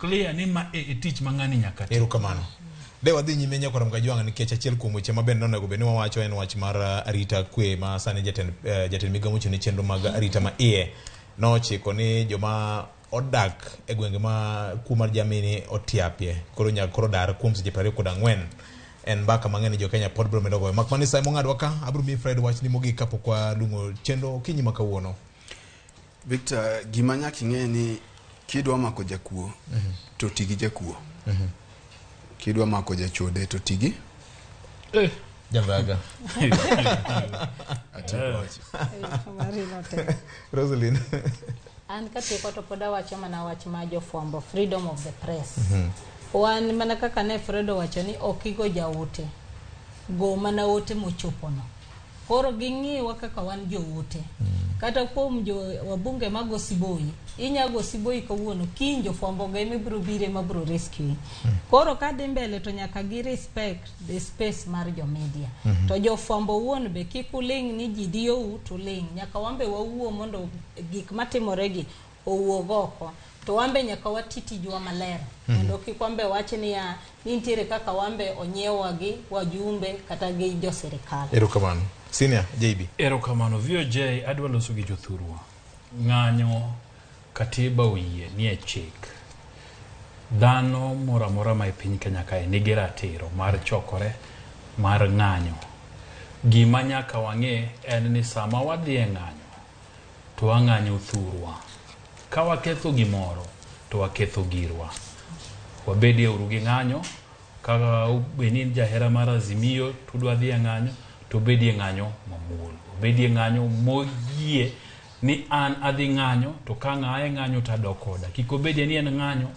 clear ni ma e tich ma ng'ani nyaka tim. Erokamano. De wadhi nyime nyakwar Mgajwang' nikech achiel kuom weche ma bende nonego bed ni wawacho en wach mar arita kwe ma sani jatend jatend migawo mochung' ne chenro mag arita ma iye nochiko ni joma odak e gwenge ma kuo mar jamni otiapie koro nyaka koro dar kuom seche 24. En mbaka mang'eny ni jo-Kenya pod biro medo goyo. Mak mana ni sa mong'adwa ka abiro miyi Fred wachni mogik kapok walung'o chenro okinyi ma kawuono. Victor, gima nyaka ing'e ni kidwa mako jakuo to ti gi jakuo. Kidwa mako jachode to ti gi Jambaga. atieko wacho. Marino tek. Roselyn. An katieko to pod awacho mana wach ma jofwambo, freedom of the press. Wan mana kaka ne Fred owacho ni ok igo jaote, go mana ote mochopono. Koro ging'iwa kaka wan joote. Kata kuom jo wabunge mago siboi, inyago siboi kawuono, kiny jofwambo go ema ibiro bire ma biro rescue. Koro kadhi mbele to nyaka gi respect the space mar jo media. To jofwambo wuon be kik uling' ni ji diyou to ling'. Nyaka wan be wawuo mondo gik matimore gi owuog oko. To wan be nyaka wati tijwa maler. Mondo kik wan be wach niya ni nitiere kaka wan be onyiewwa gi wajumbe kata gi jo sirikal. Erokamano. Senior JB. Erokamano VOJ, adwa loso gi jothurwa. Ng'anyo katiba oyie nie chik. Dhano moro amora ma e piny Kenya kae nigi ratiro mar chokore mar ng'anyo. Gima nyaka wang'e en ni sama wadhi e ng'anyo to wang'anyo thurwa. Ka waketho gimoro to waketho girwa. Wabedie uru gi ng'anyo ka bed ni in jahera mar Azimio to udwa dhi e ng'anyo to obedie ng'anyo mamuol. Obedie ng'anyo moyie ni an adhi ng'anyo to ka ng'a e ng'anyo to adok oda. Kik obedie ni en ng'anyo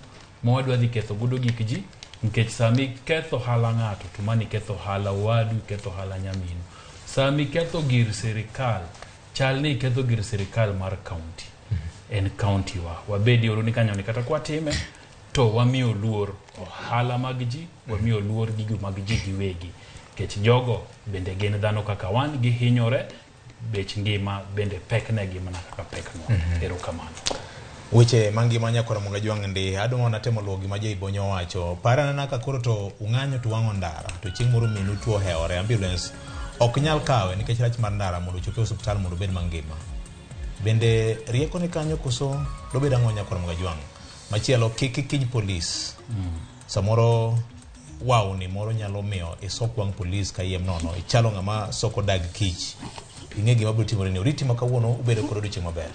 ma wadwa dhi ketho godo gik ji nikech sama iketho ohala ng'ato to mano iketho ohala owadu, iketho ohala nyaminu. Sama iketho gir sirikal, chal ni iketho gir sirikal mar kaunti. En kaunti wa. Wabedie uru ni kanyo ni kata kwatime to wamiyo luor ohala mag ji, wamiyo luor gigo mag ji giwegi. Nikech jogo bende gin dhano kaka wan, gihinyore, bech ngima bende peknegi mana kaka peknwa. Erokamano. Weche mangima nyakwar Mugajwang' ndi adwa mana temo luwo gima Jay Bonyo owacho. Par anena ka koro to ung'anyo to wang'o ndara to chieng' moro minu tuo ohewore ambulance ok nyal kawe nikech rach mar ndara mondo ochop e osiptal mondo obed mangima. Bende rieko ni kanyo koso dobed ang'o nyakwar Mugajwang'? Machielo kik ikiny polis. Samoro wawni moro nyalo miyo isok wang' polis kayiem nono ichalo ng'ama soko dag kich. Ing'e gima biro timore ni oriti ma kawuono ubedo kod odiochieng' maber.